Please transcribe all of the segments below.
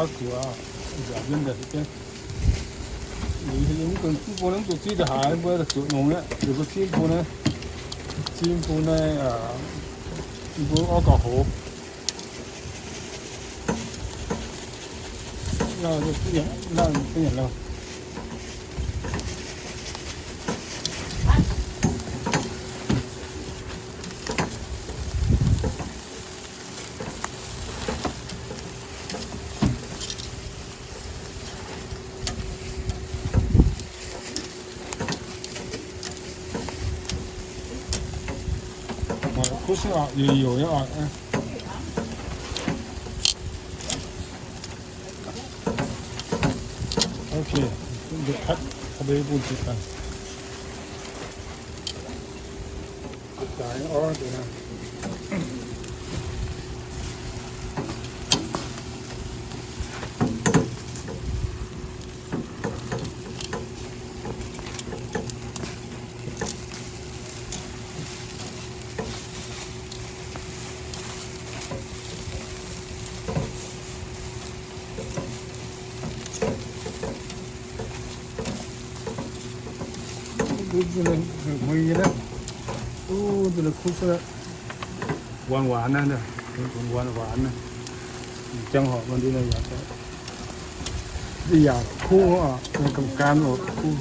Zuqc, nzanc jienv daaih. Mv bung mv duqv zipv daaih haaix, mbuo zuqc nongx aqv. Liuz mbuo zipv mv bung naaiv, zipv mv bung naaiv, mv bung orv gauh hoz. Kuv sieqv oc, youz youz nyei oc. Ok, mbuo cut, cut deix bun ziqc daaih. Mbuo nyei naaiv, duqv duqv kuv cuotv, waanc waanc naaiv, waanc waanc naaiv, jangx horpc mbuo ndin naaiv yaac, yaac kuv oc, ganh gan oc, kuv.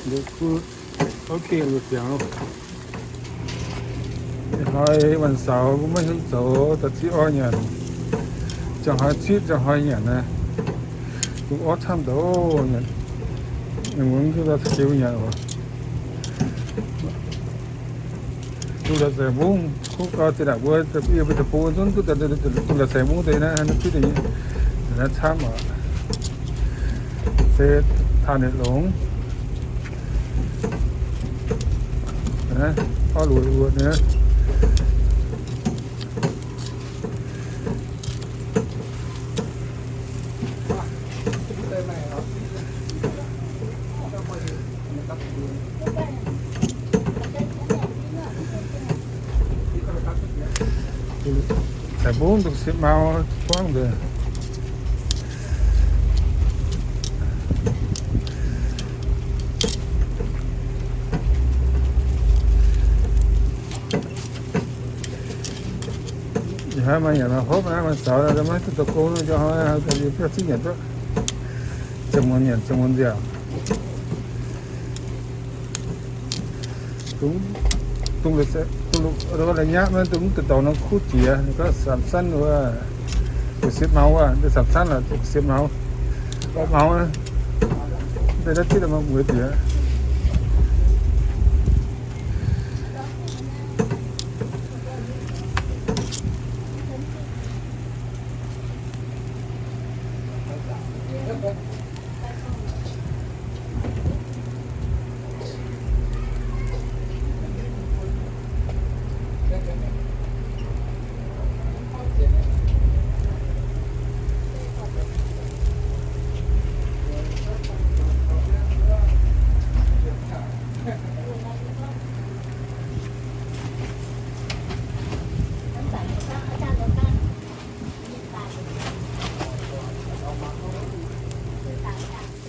Liuz kuv, ok, liuz ziangx oc. Ih hnoi วันเสาร์ mbuo maiv hiuv zoux daaih zipv orv nyanc. Ziangh hnoi zipv, ziangh hnoi nyanc naaiv. Duqv orv camv ndoqv nyanc. Mienh mbuo mv hiuv daaih za'gengh nyanc oc. Duqv la'saeng mbungv, kuv gau zinh ndaangc mbuo, yie mbuo deic-bung zungv duqv, duqv la'saeng mbungv deix naaiv, naaiv camv oc. Se taux ninh longx. Orv luoqc luoqc nyei. La'saeng mbungv duqv siepv mau buangv nzengc. Ih hnoi maaih nyanc maaih hopv aqv, วันเสาร์ maiv duqv zoux gong, ziangh hnoi biauv zipv nyanc duqv. Ziangh muonz nyanc ziangh muonz nziaauc. Dongh, dongh la'nyaqv maiv dongh mv deix dorngx nor kuv jiex, gauh samx sanv wuov, duqv siepv mau wuov, dongh samx sanv lorqc, duqv siepv mau, orqv mau, deix naaiv zipv daaih maiv mueiz jiex.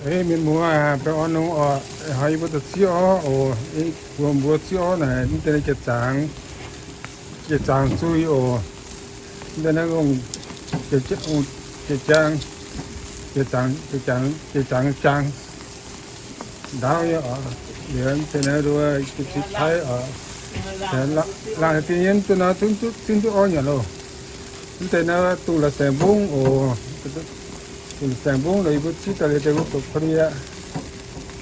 Ei, mienh muoz, baengh orn nor oc. Ih hnoi yie mbuo daaih zieqv orv oc. Mbuo, mbuo zieqv orv naaic, mv deix naaiv jiex zaangc, jiex zaangc zuiz oc. Mv deix naaiv ngongh jiex jaang, jiex zaangc, jiex zaangc jaang. Ndaauv nyei oc. Liuz mv deix naaiv nduov jiex cix taiv oc. Laangh haaix dien yie mv duqv nor, zungv duqv, zungv duqv orv nyanc loh. Mv deix naaiv dongh la'saeng mbungv oc. Dongh la'saeng mbungv loh, yie mbuo zipv daaih liuz deix mbuo zuqc korv-lieqv.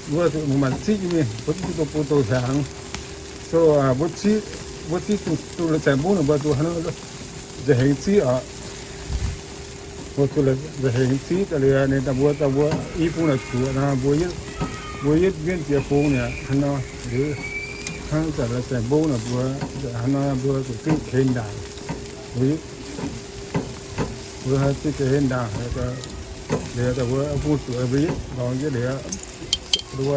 Mbuo zuqc mangc maanc zipv nyei mingh, mbuo duqv duqv dongh bung dongh hiaangx. So, mbuo zipv, mbuo zipv dongh la'saeng mbungv naaic, mbuo zuqc haaix nor nza'hengx zipv oc. Mbuo zuqc nza'hengx zipv daaih liuz ninh daaih mbuo, daaih mbuo i bung naaic zuoqc nor, mbuo, mbuo yietv mienv ziex bung naaic hnangv nor, liuz hnangv zanc la'saeng mbungv naaic mbuo, hnangv nor mbuo zuqc zipv ga'hlen ndaangc. Mbuo, mbuo zipv ga'hlen ndaangc, liuz daaih mbuo bung zuoqc mbuo yietv lorngx jienv liuz, mbuo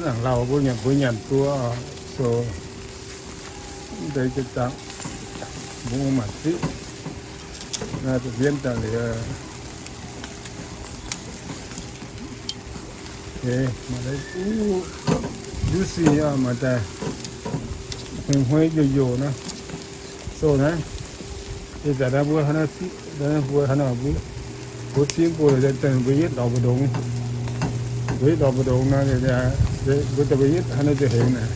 nangc lauh mbuo nyanc, mbuo nyanc duqv oc. So, mv deix jiex zaangc, mbuo maanc zipv. Naaiv da'bienv daaih liuz, okay, maaih deix juicy nyei, maaih daaih hmei-hmei youc youc nor. So naaiv, ih zanc naaiv mbuo hnangv naaiv, mbuo hnangv naaiv mbuo, mbuo cingv go daaih mbuo yietv lorz mbu'ndongx, mbuo yietv lorz mbu'ndongx nor, mbuo daaih mbuo yietv hnangv naaiv nza'hengx naaic,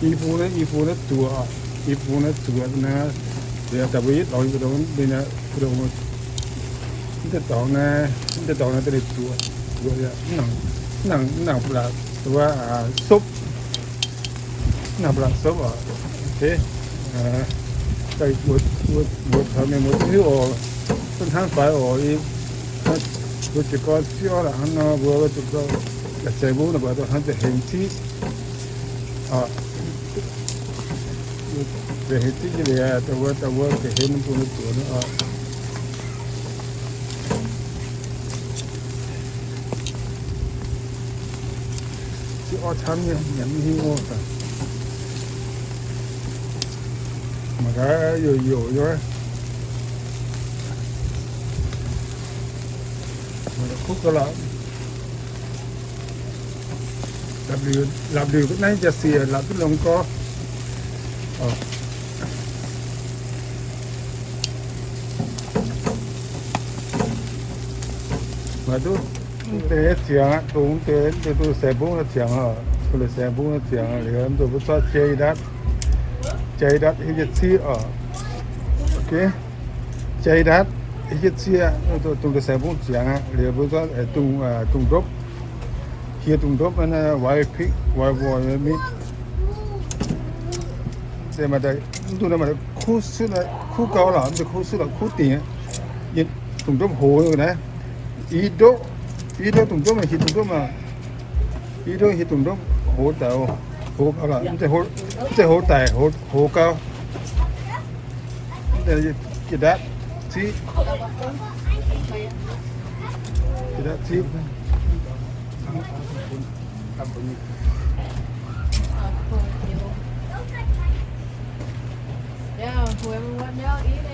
i bung naaiv, i bung naaiv zuoqc, i bung naaiv zuoqc naaiv, daaih mbuo yietv lorz mbu'ndongx ninh naaiv, mbu'ndongx mv deix dorngx naaiv, mv deix dorngx naaiv daaih ninh zuoqc, zuoqc mv nangc, mv nangc, mv nangc ba'laqc sopv, mv nangc ba'laqc sopv oc. Okay, daaih mbuo, mbuo, mbuo taux mienh mbuo hiuv oc, hnangv faix oc. Mbuo jiez gorn ziouv la'hnangv nor, mbuo zuqc la'seix mbuo naaiv, mbuo zuqc hnangv nza'hengx ziqv oc. Nza'hengx ziqv nyei liuz, da'wuov, da'wuov ga'hlen bun zuqc oc. Ziqv orv camv nyei, nyanc mv hiuv oc. Mangc gaax, youc youc nyei. Kuv ga'lapc. Lapc liuz, lapc liuz naaiv jaax-siec lapc duqv longx gorx. Maaih duqv deix ziangx aqv, dongh deix, dongh saeng-mbungv ziangx oc, dongh saeng-mbungv ziangx liuz, mv dungx mbuo zorqv jai ndatv, jai ndatv hietv yietc ciqv oc. Okay, jai ndatv hietv yietc ciqv, dongh deix saeng-mbungv ziangx aqv. Liuz mbuo zorqv dongh, dongh ndopv, hieh dongh ndopv naaiv, wild pig, wild boar meat. Mv dungx maaih kuv sutv, kuv gau lorqc, mv dungx kuv sutv lorqc, kuv dingc. Dongh ndopv hoz naaiv, i ndopv, i ndopv dongh ndopv, hieh dongh ndopv maah. I ndopv hieh dongh ndopv hoz daaih, hoz gau lorqc, mv zeiz hoz daic, hoz gau. Jai ndatv ciqv, jai ndatv ciqv. Yeah, whoever want milk, eat it.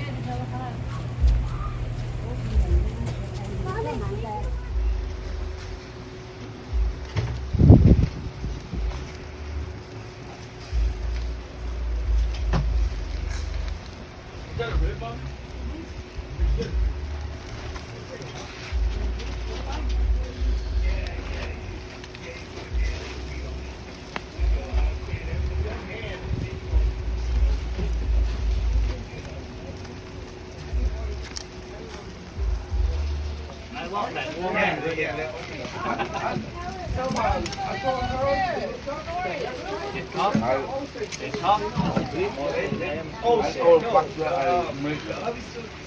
Also, but, uh, America.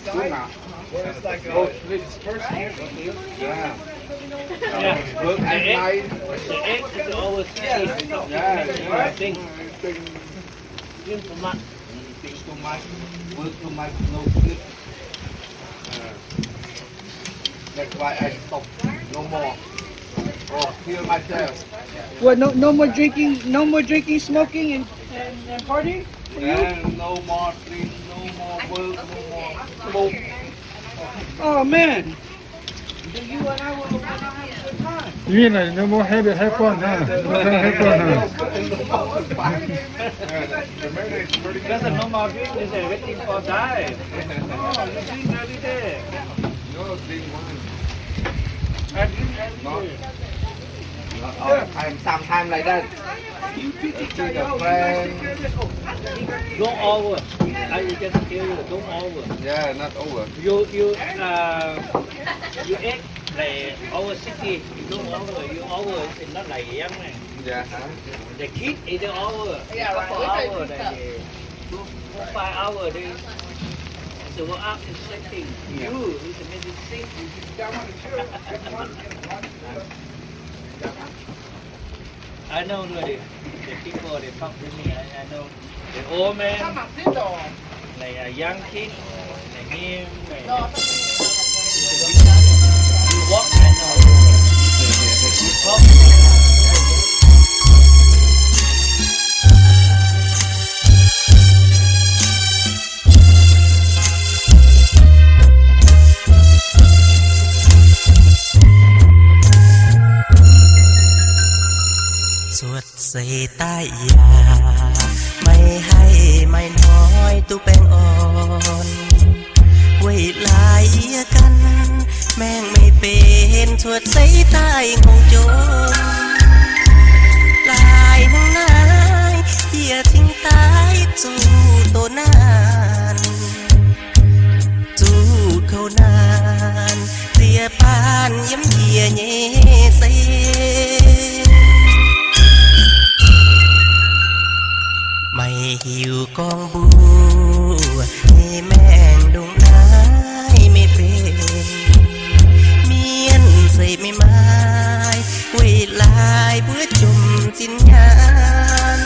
Soon now. Where it's like, uh, oh, this is first year. Yeah. Yeah. Work at night. The egg is always, yeah, yeah, yeah. Thing. Think too much. Think too much. Work too much. No sleep. Uh, that's why I stop. No more. Oh, kill myself. What, no, no more drinking, no more drinking, smoking, and, and, and partying for you? And no more drink, no more work, no more smoke. Oh, man. You and I will, will not have a good time. You mean, like, no more have, have fun, huh? No more have fun, huh? Because no more drink is everything for die. Oh, you drink every day. No, drink wine. I drink every day. Not all the time, sometime like that. You drink it, see the friend. Don't over. I just tell you, don't over. Yeah, not over. You, you, uh, you act like our city. You don't over. You over is not like young man. Yeah, huh? The kid is the over. Yeah, right. Couple hour, like, four, five hour, they, they will ask the same thing. Yeah. You, it's a medicine. I know already. The people, they talk to me, I, I know. The old man, like a young kid, like him, like, you walk, I know. You talk. Cuotv seix daaih yaac maiv haih maaih hnoi duqv baengh orn. Weih laaix yie ganh maengc meih benx cuotv seix daaih hngongx jomc. Laaix hnangv naaiv yie cingx daaih zuqc doqc naanc, zuqc kouv naanc ziex baanh yiem yie nyei seix. Meih hiuv gorngv mbuo nyei maengc ndongc naaiv maiv benx mienh se maiv maaih weic laaix mbuo jomc zinh nyaanh.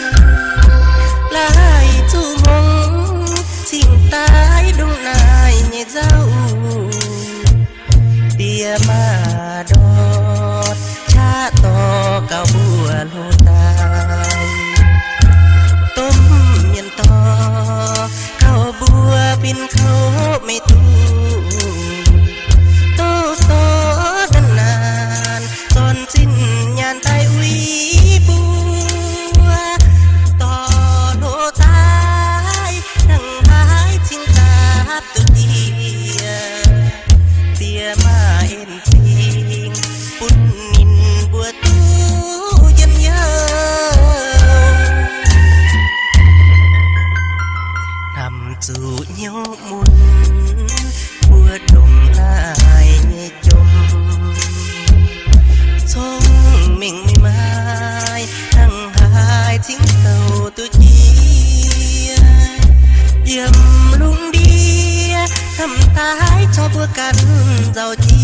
Laaix zuqc hngongx cingx daaih ndongc naaiv nyei nzauh. Diex maac ndortv qaqv dorh gauh mbuo hlo daaih, domh mienh dorh gauh mbuo fin-kouv maiv duqv. Doz-doz naanc-naanc zornc zinh nyaanh daaih uix mbuo, dorh hlo daaih hnangv haaix cingx dapv duqv diex. Diex maac en cing bun ninh mbuo duqv njien-youh. Hnamv zuqc hnyouv mun mbuo ndongc naaiv nyei jomc, cong-mengh maiv maaih hnangv haaix cingx douc duqv jiex. Yiem lungh ndiev hnamv daaih corc mbuo ganh nzauh jiex.